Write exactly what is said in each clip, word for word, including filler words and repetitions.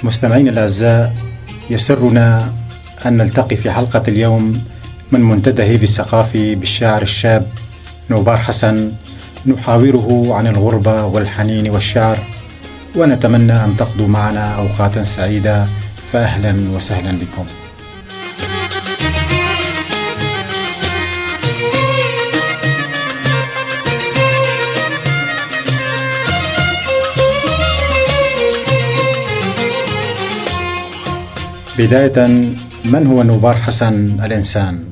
مستمعينا الأعزاء، يسرنا أن نلتقي في حلقة اليوم من منتدى هيفي الثقافي بالشاعر الشاب نوبار حسن، نحاوره عن الغربة والحنين والشعر، ونتمنى أن تقضوا معنا أوقاتا سعيدة، فأهلا وسهلا بكم. بداية، من هو نوبار حسن الإنسان؟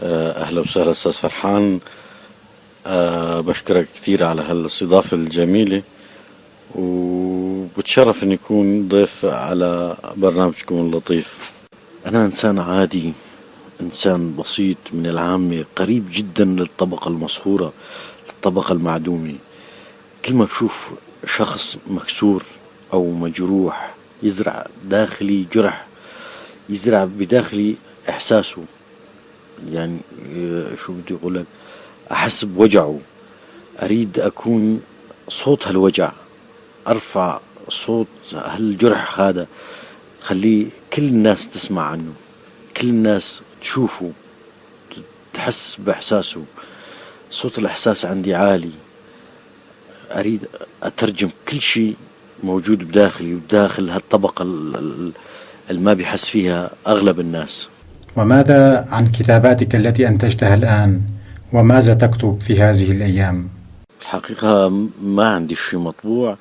أهلا وسهلا أستاذ فرحان. أه، بشكرك كتير على هالاستضافة الجميلة، وبتشرف إني أكون ضيف على برنامجكم اللطيف. أنا إنسان عادي، إنسان بسيط من العامة، قريب جدا للطبقة المسحورة، للطبقة المعدومة. كل ما بشوف شخص مكسور أو مجروح، يزرع داخلي جرح، يزرع بداخلي إحساسه. يعني، آه، شو بدي أقول لك؟ أحس بوجعه، أريد أكون صوت هالوجع، أرفع صوت هالجرح هذا، خليه كل الناس تسمع عنه، كل الناس تشوفه، تحس بإحساسه. صوت الإحساس عندي عالي. أريد أترجم كل شي موجود بداخلي وداخل هالطبقة ال-، ال-، الما بيحس فيها أغلب الناس. وماذا عن كتاباتك التي أنتجتها الآن؟ وماذا تكتب في هذه الأيام؟ الحقيقة ما عندي شي مطبوع،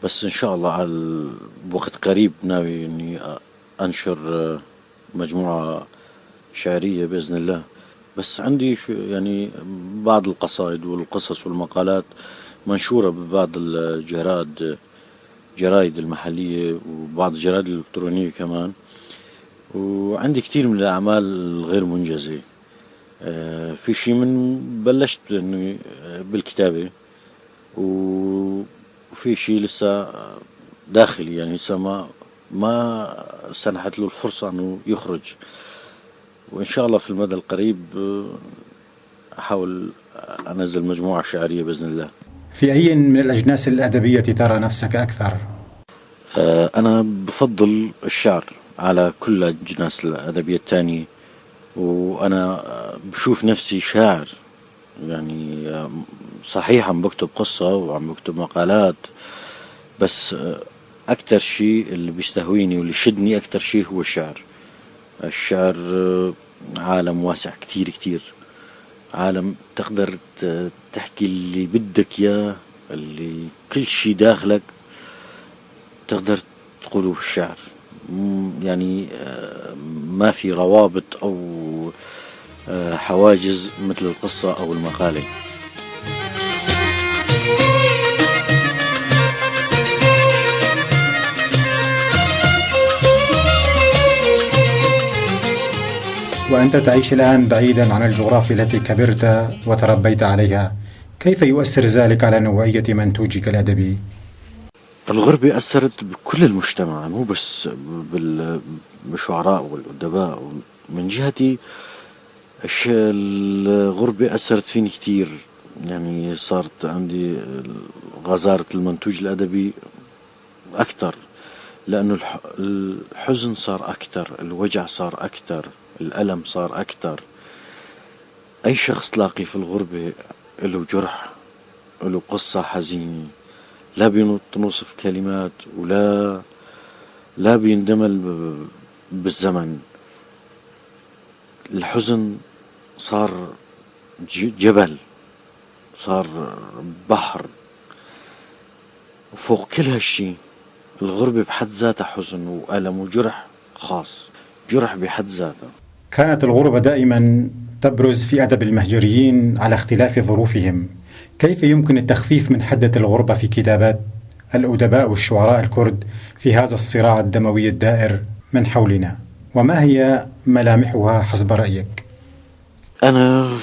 بس إن شاء الله على ال-، بوقت قريب ناوي إني أنشر مجموعة شعرية بإذن الله. بس عندي شو، يعني، بعض القصائد والقصص والمقالات منشورة ببعض الجرائد، جرايد المحلية وبعض الجرايد الإلكترونية كمان. وعندي كتير من الأعمال الغير منجزة. آه، في شي من بلشت إنه، آه، بالكتابة، و-، وفي شي لسه داخلي، يعني لسه ما، ما سنحت له الفرصة إنه يخرج. وإن شاء الله في المدى القريب، آه، أحاول أنزل مجموعة شعرية بإذن الله. في أي من الأجناس الأدبية ترى نفسك أكثر؟ آه، أنا بفضل الشعر على كل الأجناس الأدبية التانية، وأنا، آه، بشوف نفسي شاعر. يعني، آه، صحيح عم بكتب قصة وعم بكتب مقالات، بس، آه، أكتر شي اللي بيستهويني واللي يشدني أكتر شي هو الشعر. الشعر، آه، عالم واسع كتير كتير، عالم تقدر ت-، تحكي اللي بدك ياه، اللي كل شي داخلك تقدر تقوله في الشعر. مم، يعني، آه، ما في روابط أو، آه، حواجز مثل القصة أو المقالة. وأنت تعيش الآن بعيدا عن الجغرافيا التي كبرت وتربيت عليها، كيف يؤثر ذلك على نوعية منتوجك الأدبي؟ الغربة أثرت بكل المجتمع، مو بس بال-، بالشعراء والأدباء. من جهتي، الش-، الغربة أثرت فيني كتير. يعني، صارت عندي غزارة المنتوج الأدبي أكتر، لأنه الح-، الحزن صار أكتر، الوجع صار أكتر، الألم صار أكتر. أي شخص تلاقيه في الغربة إله جرح، إله قصة حزينة، لا بينط-، نوصف كلمات، ولا، لا بيندمل ب-، بالزمن. الحزن صار ج-، جبل، صار بحر. وفوق كل هالشي، الغربة بحد ذاتها حزن وألم وجرح خاص، جرح بحد ذاته. كانت الغربة دائما تبرز في أدب المهجريين على اختلاف ظروفهم. كيف يمكن التخفيف من حدة الغربة في كتابات الأدباء والشعراء الكرد في هذا الصراع الدموي الدائر من حولنا؟ وما هي ملامحها حسب رأيك؟ أنا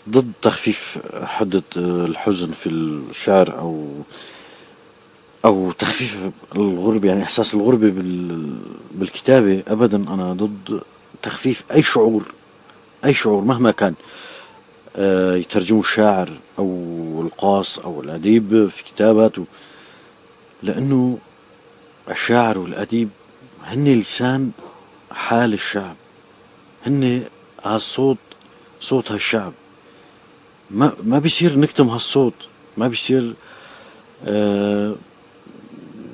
ضد تخفيف حدة الحزن في الشعر أو، أو تخفيف الغربة، يعني إحساس الغربة بال-، بالكتابة. أبدا، أنا ضد تخفيف أي شعور، أي شعور مهما كان، آه، يترجمه الشاعر أو القاص أو الأديب في كتاباته، لأنه الشاعر والأديب هني لسان حال الشعب، هني هالصوت، صوت هالشعب. ما، ما بيصير نكتم هالصوت، ما بيصير، آه،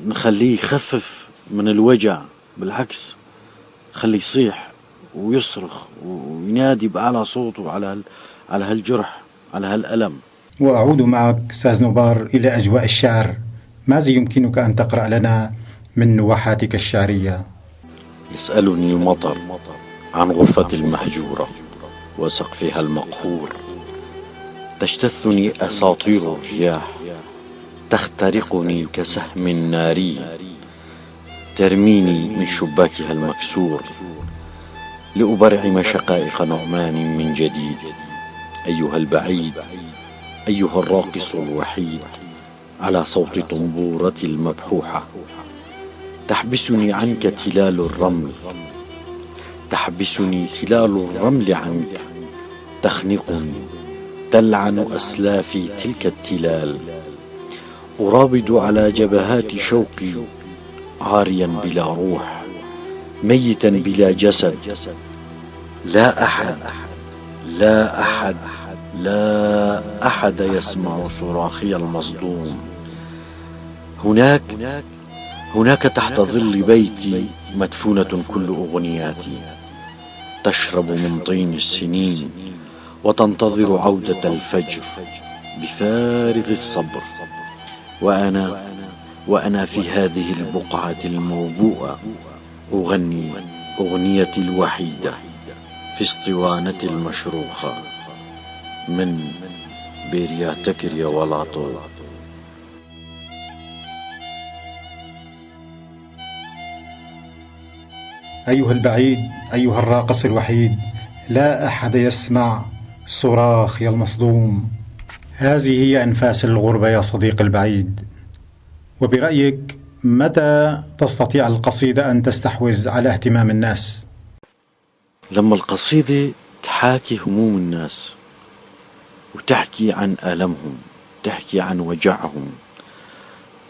نخليه يخفف من الوجع، بالعكس، خليه يصيح ويصرخ وينادي بأعلى صوته على هال-، على هالجرح، على هالألم. وأعود معك أستاذ نوبار إلى أجواء الشعر. ماذا يمكنك أن تقرأ لنا من نواحاتك الشعرية؟ يسألني المطر عن غرفتي المهجورة وسقفها المقهور. تجتثني أساطير الرياح، تخترقني كسهم ناري، ترميني من شباكها المكسور، لأبرعم شقائق نعمان من جديد. أيها البعيد، أيها الراقص الوحيد، على صوت طنبورتي المبحوحة. تحبسني عنك تلال الرمل، تحبسني تلال الرمل عنك، تخنقني، تلعن أسلافي تلك التلال. أرابض على جبهات شوقي، عاريا بلا روح، ميتا بلا جسد. لا أحد، لا أحد، لا أحد يسمع صراخي المصدوم. هناك، هناك تحت ظل بيتي مدفونة كل أغنياتي، تشرب من طين السنين وتنتظر عودة الفجر بفارغ الصبر. وأنا، وأنا في هذه البقعة الموبوءة أغني أغنيتي الوحيدة في اسطوانتي المشروخة من بيرياتكريا ولاتو. أيها البعيد، أيها الراقص الوحيد، لا أحد يسمع صراخي المصدوم. هذه هي أنفاس الغربة يا صديقي البعيد. وبرأيك، متى تستطيع القصيدة أن تستحوذ على اهتمام الناس؟ لما القصيدة تحاكي هموم الناس، وتحكي عن ألمهم، تحكي عن وجعهم،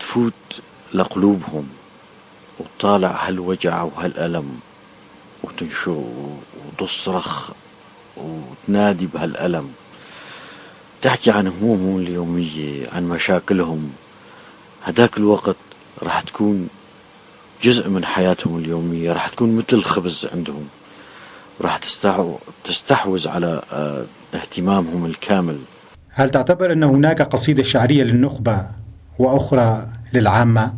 تفوت لقلوبهم، وتطالع هالوجع وهالألم، وتنشره، وتصرخ، وتنادي بهالألم، تحكي عن همومهم اليومية، عن مشاكلهم. هداك الوقت رح تكون جزء من حياتهم اليومية، رح تكون متل الخبز عندهم، ورح تستع-، تستحوذ على، آه، اهتمامهم الكامل. هل تعتبر أن هناك قصيدة شعرية للنخبة وأخرى للعامة؟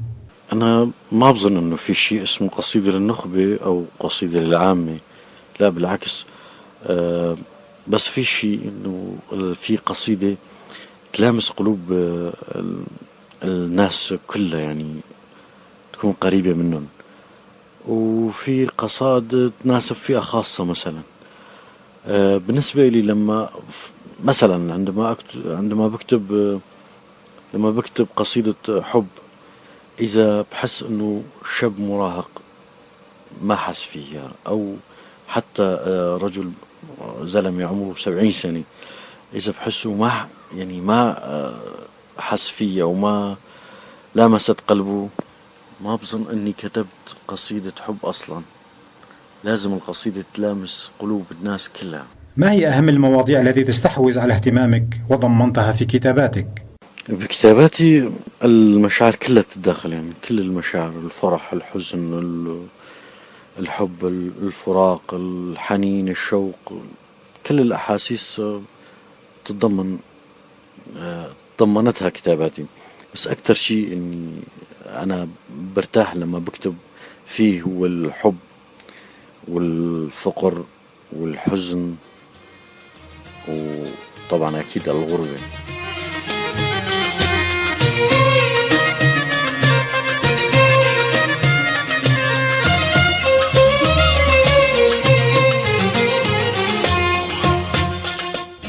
أنا ما بظن إنه في شي اسمه قصيدة للنخبة أو قصيدة للعامة. لا، بالعكس. آه، بس في شي إنه ال-، في قصيدة تلامس قلوب، آه، ال-، الناس كلها، يعني، تكون قريبة منهم. وفي قصائد تناسب فئة خاصة مثلًا. آه، بالنسبة إلي لما ف-، مثلًا عندما أكت-، عندما بكتب، آه، لما بكتب قصيدة حب، إذا بحس إنه شاب مراهق ما حس فيها، أو حتى، آه، رجل، آه، زلمة عمره سبعين سنة، إذا بحسه ما ح-، يعني ما، آه، حس فيها وما لامست قلبه، ما بظن إني كتبت قصيدة حب أصلًا. لازم القصيدة تلامس قلوب الناس كلها. ما هي أهم المواضيع التي تستحوذ على اهتمامك وضمنتها في كتاباتك؟ بكتاباتي المشاعر كلها تتداخل، يعني، كل المشاعر، الفرح، الحزن، ال-، الحب، ال-، الفراق، الحنين، الشوق، كل الأحاسيس، آه، تتضمن، آه، تضمنتها كتاباتي. بس أكتر شي إني أنا برتاح لما بكتب فيه هو الحب والفقر والحزن، وطبعًا أكيد الغربة.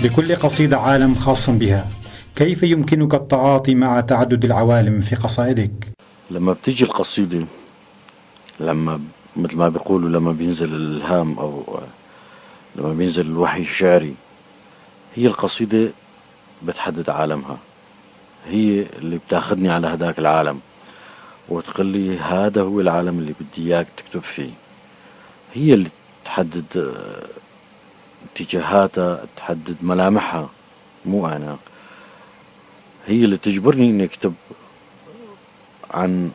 لكل قصيدة عالم خاص بها. كيف يمكنك التعاطي مع تعدد العوالم في قصائدك؟ لما بتيجي القصيدة، لما، متل ما بيقولوا، لما بينزل الإلهام أو لما بينزل الوحي الشعري، هي القصيدة بتحدد عالمها، هي اللي بتاخدني على هداك العالم. وتقول لي: "هذا هو العالم اللي بدي إياك تكتب فيه". هي اللي تحدد، آه، اتجاهاتها، تحدد ملامحها، مو أنا. هي اللي تجبرني إني أكتب عن،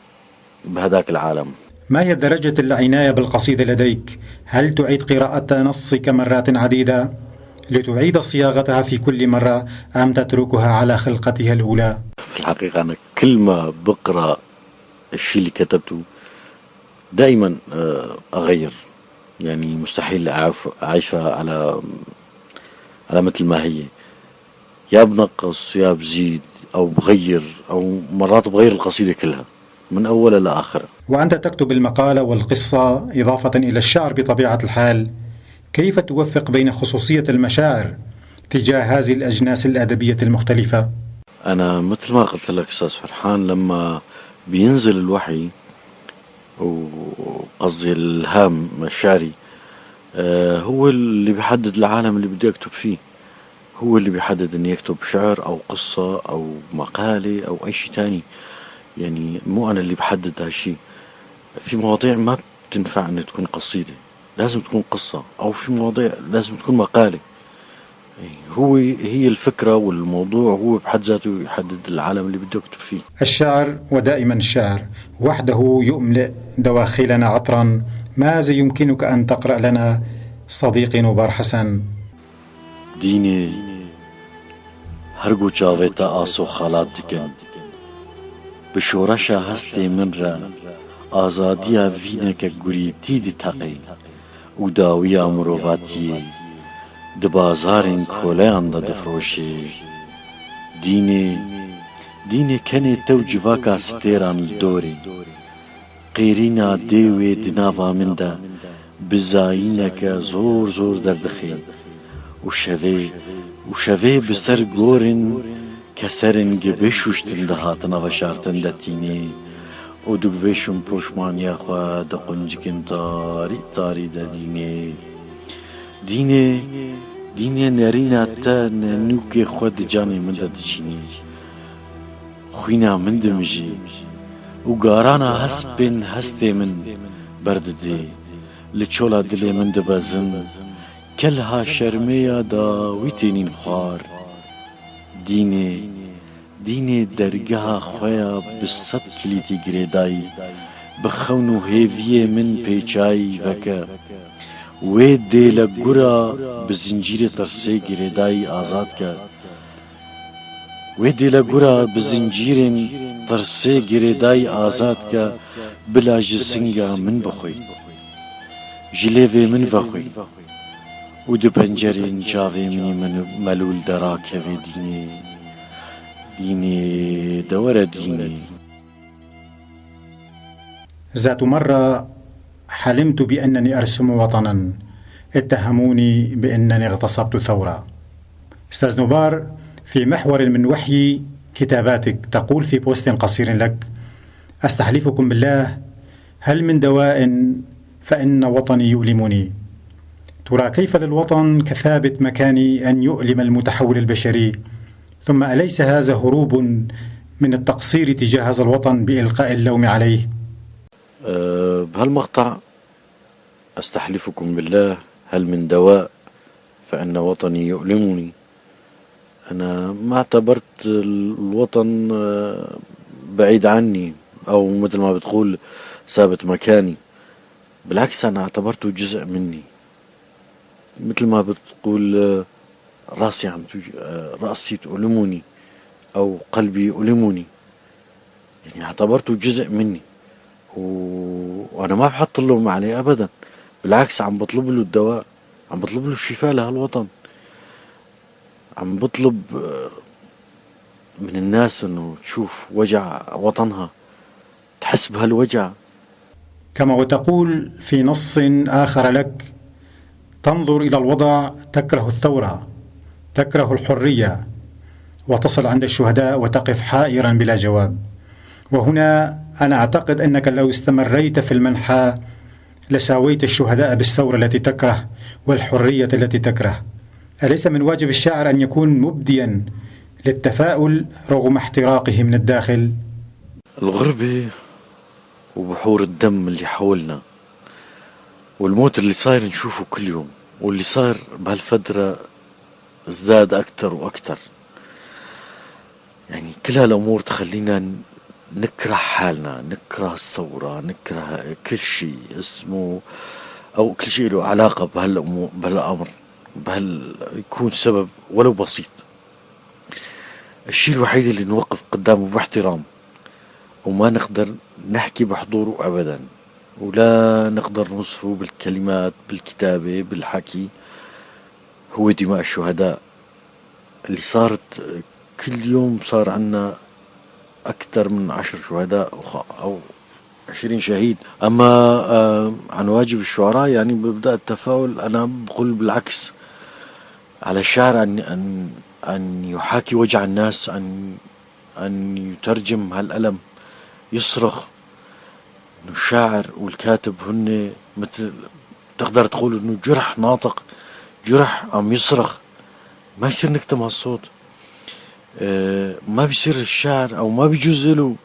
بهذاك العالم. ما هي درجة العناية بالقصيدة لديك؟ هل تعيد قراءة نصك مرات عديدة لتعيد صياغتها في كل مرة، أم تتركها على خلقتها الأولى؟ في الحقيقة، أنا كل ما بقرأ الشي اللي كتبته، دائمًا، آه، أغير. يعني، مستحيل أعرف أعيشها على، على مثل ما هي. يا بنقص، يا بزيد، أو بغير، أو مرات بغير القصيدة كلها من أولها لآخرها. وأنت تكتب المقالة والقصة إضافة إلى الشعر بطبيعة الحال، كيف توفق بين خصوصية المشاعر تجاه هذه الأجناس الأدبية المختلفة؟ أنا، مثل ما قلت لك، أستاذ فرحان، لما بينزل الوحي، وقصدي الإلهام الشعري، آه، هو اللي بيحدد العالم اللي بدي أكتب فيه. هو اللي بيحدد إني أكتب شعر أو قصة أو مقالة أو أي شي تاني. يعني، مو أنا اللي بحدد هالشي. في مواضيع ما بتنفع إنها تكون قصيدة، لازم تكون قصة، أو في مواضيع لازم تكون مقالة. هو، هي الفكرة والموضوع هو بحد ذاته يحدد العالم اللي بده يكتب فيه. الشعر، ودائمًا الشعر، وحده يملئ دواخلنا عطرًا. ماذا يمكنك أن تقرأ لنا، صديقي نوبار حسن؟ Dînê, her ku çavê te aso xelat dikin, bi şoreşa hestê min re azadiya vîneke gurîtî diteqê û dawiya mirovatiyê di bazarên koleyan de difiroşê. Dînê, dînê kenê te û civaka stêran li dorê. Qêrîna dê wê di nava min de bi zayîneke zor zor derdixê û şevê, û şevê bi ser gorên keserên gibê şûştin dihatina veşartin de tînê û digvêşin poşmaniya xwe di quncikin tarî tarî de dînê. Dînê, dînê nerîna te nenûkê xwe di canê min de diçînê. Xwîna min dimijê û garana hespên hestê min berdidê. Li çola dilê min dibezin, kelha şermê ya dawî tênîn xwar. Dînê, dînê dergeha xwe ya bi sed kilîtî girêdayî, bi xewn û hêviyê min pêçayî veke. Wê dêlegura bi zincîrê tirsê girêdayî azad ke. Wê dêlegura bi zincîrên tirsê girêdayî azad ke, bila ji singa min bixwî, ji lêvê min vexwî û di pencerên çavê min î melûl de rakevê dînê. Dînê, de were dînê. ذات مرة حلمت بأنني أرسم وطنا، اتهموني بأنني اغتصبت ثورة. أستاذ نوبار، في محور من وحي كتاباتك تقول في بوست قصير لك: "أستحلفكم بالله، هل من دواء فإن وطني يؤلمني". ترى كيف للوطن كثابت مكاني أن يؤلم المتحول البشري؟ ثم أليس هذا هروب من التقصير تجاه هذا الوطن بإلقاء اللوم عليه؟ أه، بهالمقطع أستحلفكم بالله، هل من دواء فإن وطني يؤلمني. أنا ما اعتبرت ال-، الوطن، آه، بعيد عني، أو مثل ما بتقول ثابت مكاني. بالعكس، أنا اعتبرته جزء مني. مثل ما بتقول، آه، راسي عم توج-، آه، رأسي تؤلمني، أو قلبي يؤلمني. يعني، اعتبرته جزء مني. و-، وأنا ما بحط اللوم عليه أبدًا. بالعكس، عم بطلب له الدواء، عم بطلب له الشفاء لهالوطن. عم بطلب، آه، من الناس إنه تشوف وجع وطنها، تحس بهالوجع. كما وتقول في نص آخر لك: تنظر إلى الوضع، تكره الثورة، تكره الحرية، وتصل عند الشهداء وتقف حائرا بلا جواب. وهنا أنا أعتقد أنك لو استمريت في المنحى لساويت الشهداء بالثورة التي تكره والحرية التي تكره. أليس من واجب الشاعر أن يكون مبديا للتفاؤل رغم احتراقه من الداخل؟ الغربة وبحور الدم اللي حولنا، والموت اللي صاير نشوفه كل يوم، واللي صاير بهالفترة ازداد أكتر وأكتر. يعني، كل هالأمور تخلينا ن-، نكره حالنا، نكره الثورة، نكره كل شي اسمه، أو كل شي له علاقة بهالأمو-، بهالأمر، بهال-، يكون سبب ولو بسيط. الشي الوحيد اللي نوقف قدامه باحترام، وما نقدر نحكي بحضوره أبدًا، ولا نقدر نوصفه بالكلمات، بالكتابة، بالحكي، هو دماء الشهداء اللي صارت. كل يوم صار عنا أكتر من عشر شهداء وخ-، أو عشرين شهيد. أما، آه، عن واجب الشعراء، يعني، ببدأ التفاؤل، أنا بقول بالعكس، على الشاعر أن، أن، أن يحاكي وجع الناس، أن، أن يترجم هالألم، يصرخ. إنه الشاعر والكاتب هن متل، تقدر تقول إنه جرح ناطق، جرح عم يصرخ. ما يصير نكتم هالصوت. آه، ما بيصير الشاعر أو ما بيجوز له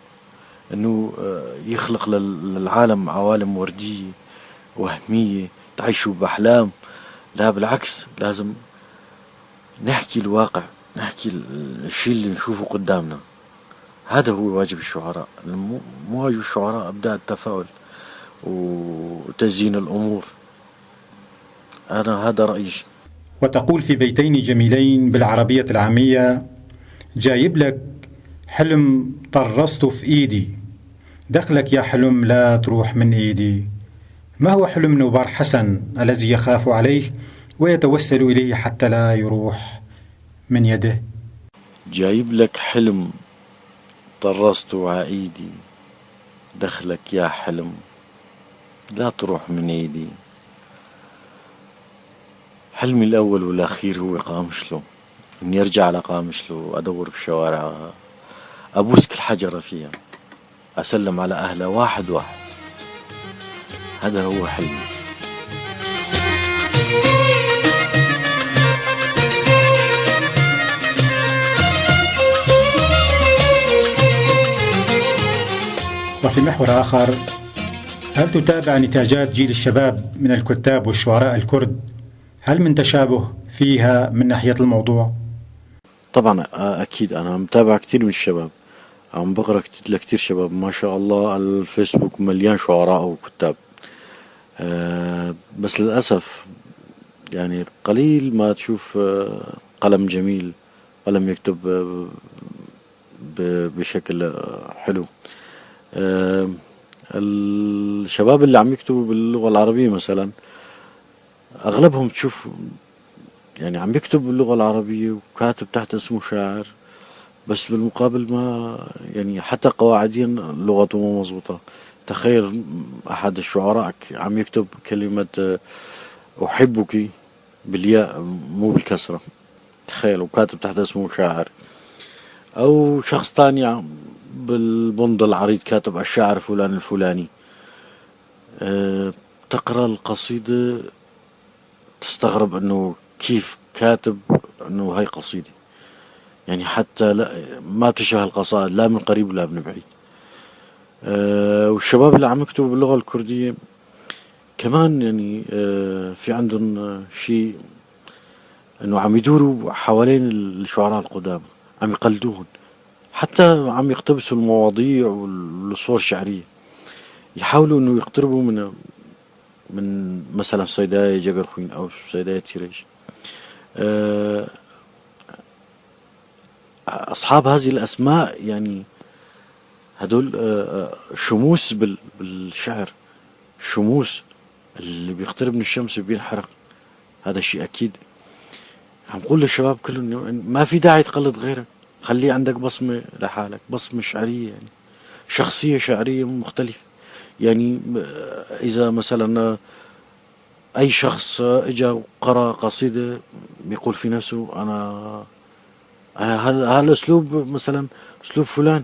إنه، آه، يخلق لل-، للعالم عوالم وردية، وهمية، تعيشوا بأحلام. لا، بالعكس، لازم نحكي الواقع، نحكي ال-، الشي اللي نشوفه قدامنا. هذا هو واجب الشعراء. مو، مو واجب الشعراء إبداء التفاؤل وتزيين الأمور. أنا هذا رأيي. وتقول في بيتين جميلين بالعربية العامية: جايب لك حلم طرزته في إيدي، دخلك يا حلم لا تروح من إيدي. ما هو حلم نوبار حسن الذي يخاف عليه ويتوسل إليه حتى لا يروح من يده؟ جايب لك حلم طرزته ع إيدي، دخلك يا حلم لا تروح من إيدي. حلمي الأول والأخير هو قامشلو، إني أرجع على قامشلو وأدور بشوارعها، أبوس كل حجرة فيها، أسلم على أهلها واحد واحد. هذا هو حلمي. وفي محور آخر، هل تتابع نتاجات جيل الشباب من الكتاب والشعراء الكرد؟ هل من تشابه فيها من ناحية الموضوع؟ طبعًا، آه، أكيد، أنا متابع كتير من الشباب، عم بقرأ كت-، لكتير شباب، ما شاء الله، الفيسبوك مليان شعراء وكتاب. آه، بس للأسف، يعني، قليل ما تشوف، آه، قلم جميل، قلم يكتب، آه، ب-، بشكل، آه، حلو. آه، الشباب اللي عم يكتبوا باللغة العربية مثلًا، أغلبهم تشوف، يعني، عم يكتب باللغة العربية وكاتب تحت اسمه شاعر، بس بالمقابل ما، يعني، حتى قواعديًا لغته مو مزبوطة. تخيل أحد الشعراء ك-، عم يكتب كلمة، آه، أحبك بالياء، مو بالكسرة. تخيل، وكاتب تحت اسمه شاعر. أو شخص تاني عم، بالبند العريض كاتب الشاعر فلان الفلاني. آه، تقرأ القصيدة تستغرب إنه كيف كاتب إنه هاي قصيدة. يعني حتى لا، ما تشبه القصائد لا من قريب ولا من بعيد. آه، والشباب اللي عم يكتبوا باللغة الكردية كمان، يعني، آه، في عندهم، آه، شيء إنه عم يدوروا حوالين الشعراء القدامى، عم يقلدوهم، حتى عم يقتبسوا المواضيع والصور الشعرية، يحاولوا إنه يقتربوا من، من مثلًا صيدايا جقرخوين أو صيدايا تيريج. آه، أصحاب هذه الأسماء، يعني، هدول، آه، آه، شموس بال-، بالشعر، شموس. اللي بيقترب من الشمس بينحرق، هذا شيء أكيد. عم قول للشباب كلهم إنه ما في داعي تقلد غيرك، خلي عندك بصمة لحالك، بصمة شعرية، يعني، شخصية شعرية مختلفة. يعني، آه، إذا مثلًا، آه، أي شخص، آه، إجا وقرأ قصيدة، بيقول في نفسه: أنا، أنا هال-، هالأسلوب مثلًا أسلوب فلان،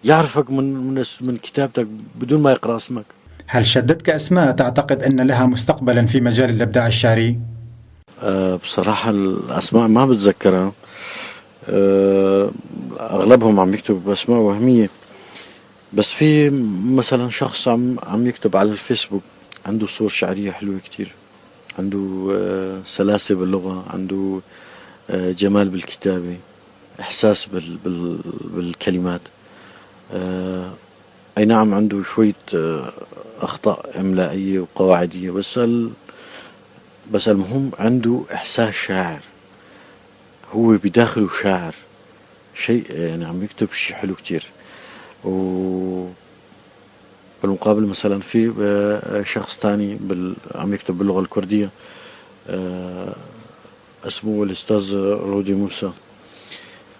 يعرفك من، من اس-، من كتابتك بدون ما يقرأ اسمك. هل شدتك أسماء تعتقد أن لها مستقبلًا في مجال الإبداع الشعري؟ أه، بصراحة الأسماء ما بتذكرها. أه، أغلبهم عم يكتبوا بأسماء وهمية. بس في مثلًا شخص عم عم يكتب على الفيسبوك، عنده صور شعرية حلوة كتير، عنده آه، سلاسة باللغة، عنده آه، جمال بالكتابة، إحساس بال بال بالكلمات. آه، أي نعم، عنده شوية آه، أخطاء إملائية وقواعدية، بس ال بس المهم عنده إحساس شاعر، هو بداخله شاعر، شيء يعني عم يكتب شيء حلو كتير. و بالمقابل مثلًا في آه، شخص تاني بال عم يكتب باللغة الكردية، آه، اسمه الأستاذ رودي موسى.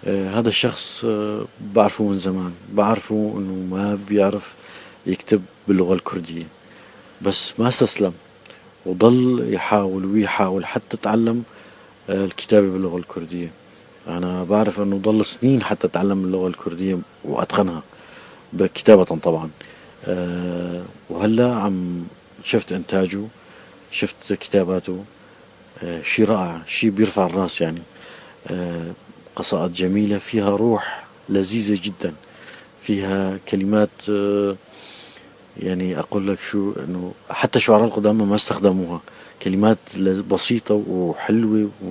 آه، هذا الشخص آه، بعرفه من زمان، بعرفه إنه ما بيعرف يكتب باللغة الكردية، بس ما استسلم وضل يحاول ويحاول حتى تعلم آه، الكتابة باللغة الكردية. أنا بعرف إنه ضل سنين حتى تعلم اللغة الكردية وأتقنها ب كتابة طبعًا. آه، وهلأ عم شفت إنتاجه، شفت كتاباته، آه، شي رائع، شي بيرفع الراس يعني. آه، قصائد جميلة فيها روح لذيذة جدًا، فيها كلمات آه، يعني أقول لك شو، إنه حتى الشعراء القدامى ما استخدموها، كلمات ل بسيطة وحلوة و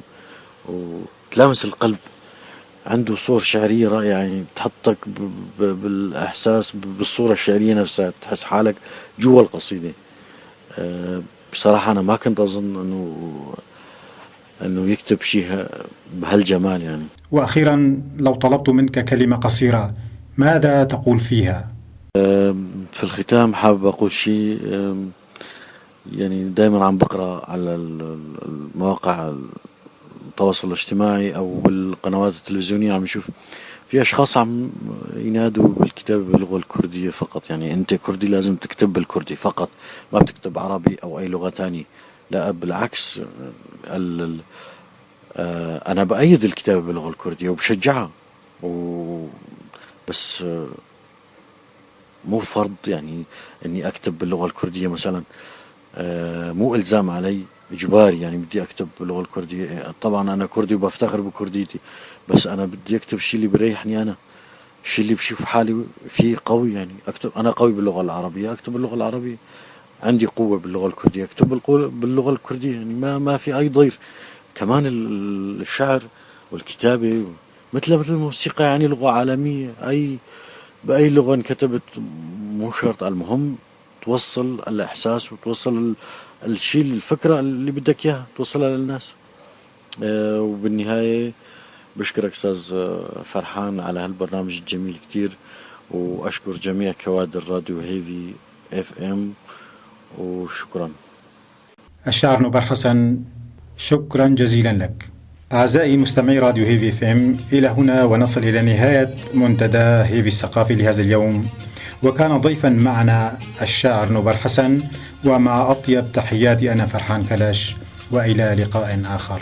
وتلامس القلب، عنده صور شعرية رائعة، يعني بتحطك ب ب بالإحساس ب بالصورة الشعرية نفسها، تحس حالك جوا القصيدة. آه، بصراحة أنا ما كنت أظن إنه إنه يكتب شي ه بهالجمال يعني. وأخيرًا، لو طلبت منك كلمة قصيرة، ماذا تقول فيها؟ آم، في الختام حابب أقول شي، آم، يعني دايمًا عم بقرأ على ال ال المواقع التواصل الاجتماعي أو بالقنوات التلفزيونية عم نشوف في أشخاص عم ينادوا بالكتابة باللغة الكردية فقط، يعني أنت كردي لازم تكتب بالكردي فقط، ما بتكتب عربي أو أي لغة تانية. لا، بالعكس، ال ال آه، أنا بأيد الكتابة باللغة الكردية وبشجعها و بس آه، مو فرض يعني إني أكتب باللغة الكردية مثلًا. آه، مو إلزام علي، إجباري يعني بدي أكتب باللغة الكردية. طبعًا أنا كردي وبفتخر بكرديتي، بس أنا بدي أكتب الشي اللي بريحني أنا، الشي اللي بشوف حالي فيه قوي يعني. أكتب أنا قوي باللغة العربية، أكتب باللغة العربية. عندي قوة باللغة الكردية، أكتب بالقو- باللغة الكردية يعني. ما ما في أي ضير. كمان ال- الشعر والكتابة متلها متل الموسيقى، يعني لغة عالمية. أي بأي لغة انكتبت مو شرط، المهم توصل الإحساس وتوصل ال- الشي، الفكرة اللي بدك إياها توصلها للناس. آه، وبالنهاية بشكرك أستاذ آه، فرحان على هالبرنامج الجميل كتير، وأشكر جميع كوادر راديو هيفي إف إم، وشكرًا. الشاعر نوبر حسن، شكرًا جزيلًا لك. أعزائي مستمعي راديو هيفي إف إم، إلى هنا ونصل إلى نهاية منتدى هيفي الثقافي لهذا اليوم، وكان ضيفًا معنا الشاعر نوبر حسن، ومع أطيب تحياتي أنا فرحان كلش، وإلى لقاء آخر.